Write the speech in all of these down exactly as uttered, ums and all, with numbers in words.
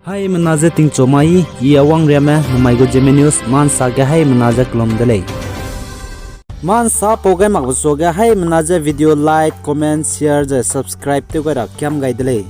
Haimena ze tingchu mai, I Awangriame, namai gu Zeme News, mansa ge haimena ze kelum de lei. Mansa pau gai makbe suage haimena ze video like, comment, share ze subscribe tew gai ra kiam gai de lei.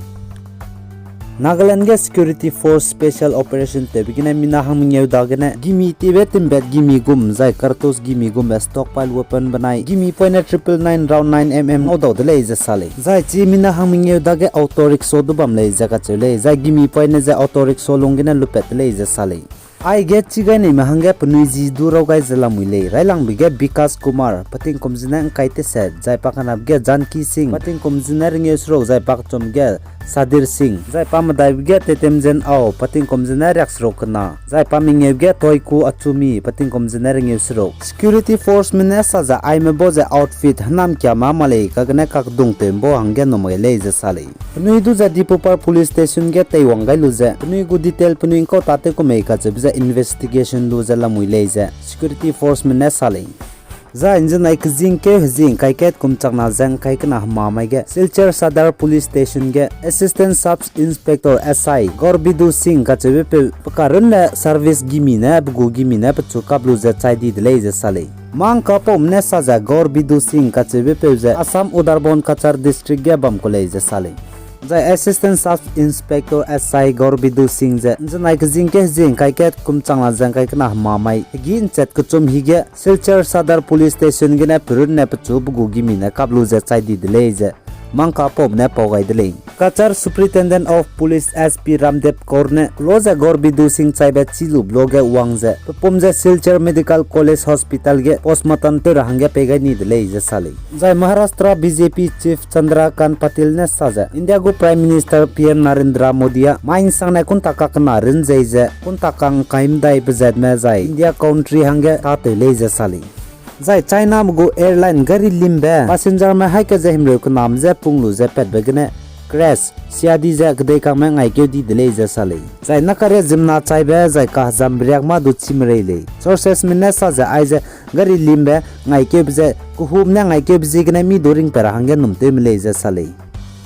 Nagaland ge security force special operation tewbe gene mina hang mengeu dagene gimi tibe timbet gimi gum zai cartouche gimi gumbe stockpile weapon benai gimi poine triple nine round nine M M ngaudau de lei ze sa lei. Zai chi mina hang mengeu dage auto rickshaw du bam lei ze kacheu lei. Zai gimi poine ze auto rickshaw lung gene lupat de lei ze sa lei. Aige chi gai neime hangge penui ji du raw gai ze lamui lei. Railangbe ge Bikash Kumar, petingkum zene ngkai teset, zai pakanap ge Janki Singh, petingkum zene rengeu seruk, zai pakechum ge Sadhir Singh, zai pamedaibe ge Tetemjen Ao, petingkum zene riakseruk kena, zai pamengeu ge Toiku Achumi, petingkum zene rengeu seruk. Security forceme ne sa ze aime bau ze outfit hênamkia ma ma lei, kagene kakdung tew'mbau hangge num gai lei ze sa lei. Penui du ze Dipupar Police Station ge teiwang gai lu ze penui gu detail penui ngkau tate ku mei kacheube ze investigation lu ze lamui lei ze security forceme ne sa lei. Zai nzenai kezingkeu hezing kaikat kum chakna ze ngkai kena hema mai ge Silchar Sadar Police Station ge Assistant Sub Inspector S I Gaurbidu Singh kacheubepeu pe karunne service gimi ne pe gu gimi ne pechu kap lu ze chai di de lei ze sa lei. Mangkapaume ne sa ze Gaurbidu Singh kacheubepeu ze Assam Udarbond Cachar District ge bam ku lei ze sa lei. Zai Assistant Sub Inspector S I Gaurbidu Singh ze nzenai kezingkeu hezing kaikat kum chakna ze ngkai kena hema mai hegî nchat kechum hige Silchar Sadar Police Station gene perunne pechu pe gu gimi ne kap lu ze chai di de lei ze Mangkapaume ne pau gai de lei. Cachar Superintendent of Police S P Ramdev Kaur ne kelo ze Gaurbidu Singh chaibe chî lube luage wang ze pepum ze Silchar Medical College Hospital ge postmortem tew ra hangge pei gai ni de lei ze sa lei. Zai Maharashtra B J P Chief Chandrakant Patil ne sa ze India gu Prime Minister P M Narendra Modi â mai nsangne kunta kakena runzei ze kunta kangkai medai pezatme zai India country hangge tâtew lei ze sa lei. Zai Chiname gu airline gari limbe passengerme haî ke ze himreu kename je pung lu ze patbe gene crash sia di ze kedeikangme ngaikeu di de lei ze sa lei. Zai nakaria ziemmena chaibe zai kahezambe riak mâ du chî merei lei. Sourcesme ne sa ze aize gari limbe ngaikeube ze kehum ne ngaikeube ziegene mi du ringpat ra hangge num tew me lei ze sa lei.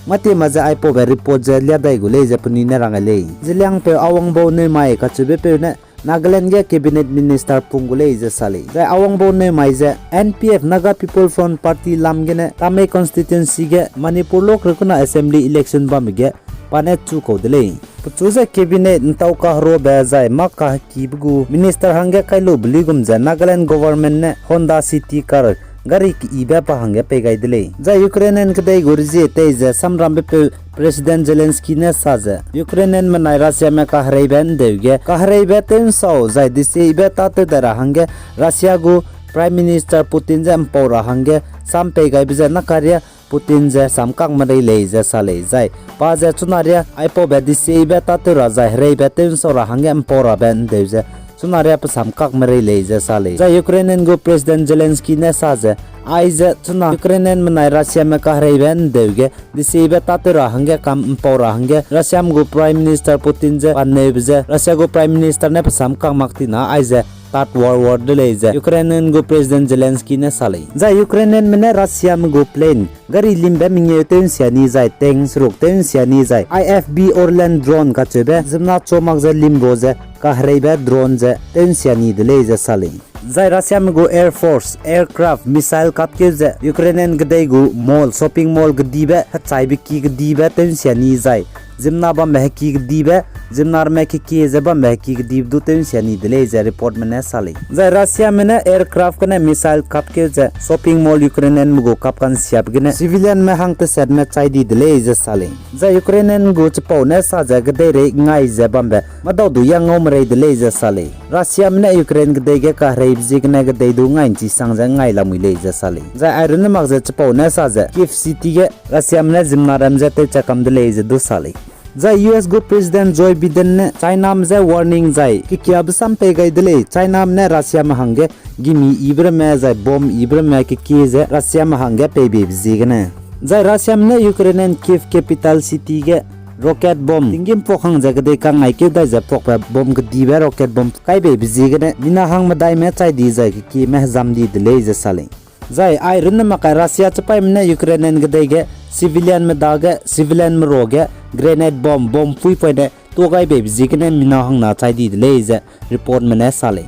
Mâtie ma ze aipaube report ze liadai gu lei ze penui ne rang gai lei. Zeliangpeu Awangbau Newmai kacheubepeu ne Nagaland ge Cabinet Minister pung gu lei ze sa lei. Zai Awangbau Newmai ze N P F Naga People Front Party lam gene Tamei constituency ge Manipur lokreu kena assembly election bambe ge pa ne chu kau de lei. Pechu ze Cabinet ntau kaherobe zai mâ kahekibe gu minister hangge kai lube luigum ze Nagaland government ne Honda City car gari keyibe pa hangge pei gai de lei. Zai Ukrainian kedei gu rezie tei ze samrambepeu President Zelensky ne sa ze Ukrainian menai Russiame kahereibe ndeu ge kahereibe tew nsau zai deseibe tâtew dai ra hangge Russia gu Prime Minister Putin je mpau ra hangge sam pei gaibe ze nakaria Putin ze samkak merei lei ze sa lei. Zai pa ze chunaria aipaube deseibe tâtew ra zai hereibe tew nsau ra hangge mpau rabe ndeu ze chunaria pe samkak merei lei ze sa lei. Zai Ukrainian gu President Zelensky ne sa ze aize chuna Ukrainian menai Russiame kahereibe ndeu ge deseibe tâtew ra hangge kam mpau ra hangge Russiame gu Prime Minister Putin je paneube ze Russia gu Prime Minister ne pe samkak mak tina aize tat war war de lei ze Ukrainian gu President Zelensky ne sa lei. Zai Ukrainianme ne Russiame gu plane gari limbe mengeu tew nsia ni zai tank seruk tew nsia ni zai I F B Orlan drone kacheube ziemmena chomak ze limro ze kahereibe drone ze tew nsia ni de lei ze sa lei. Zai Russiame gu air force aircraft missile kapkeu ze Ukrainian kedei gu mall, shopping mall kedibe hechaibe ki kedibe tew nsia ni zai ziemmena bambe heki kedibe, ziemmena ramme kekie ze bambe heki kedibe du tew nsia ni de lei ze reportme ne sa lei. Zai Russiame ne aircraft gene missile kapkeu ze shopping mall Ukrainianme gu kap kansiabe gene civilianme hang tesetme chai di de lei ze sa lei. Zai Ukrainian gu chipau ne sa ze kedeirei ngai ze bambe medau du ya ngau merei de lei ze sa lei. Russiame ne Ukraine kedei ge kahereibe ziegene kedei du ngai nchisang ze ngai lamui lei ze sa lei. Zai airunne mak ze chipau ne sa ze Kyiv city ge Russiame ne ziemmena ram ze tewcha kam de lei ze du sa lei. Zai U S gu President Joe Biden ne Chiname je warning zai kekiabe sam pei gai de lei. Chiname ne Russiame hangge gimi yibe ramme zai bomb yibe ramme kekie ze Russiame hangge peibeibe ziegene. Zai Russiame ne Ukrainian Kyiv capital city ge rocket bomb tinggîm puak hang ze kedei kang ngaikeu dai ze puakbe bomb kedibe rocket bomb kaibeibe ziegene mina hang medaime chai di zai kekieme hezam di de lei ze sa lei. Zai airunne mak kai Russia chipaîme ne Ukrainian kedei ge civilianme dage civilianme ruage grenade bomb, bomb puipoine tuâ gai beibe ziegene mina hangna chai di de lei ze reportme ne sa lei.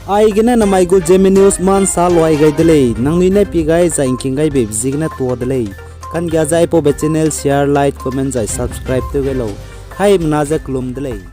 Aigene namai gu Zeme News mâ ’nsa luai gai de lei, nangnui ne pie gai zai ’ngking gai beibe ziegene tuâ de lei. Kanggia ze aipaube channel share, like, comment zai subscribe tew gai lau. Haimena ze kelum de lei.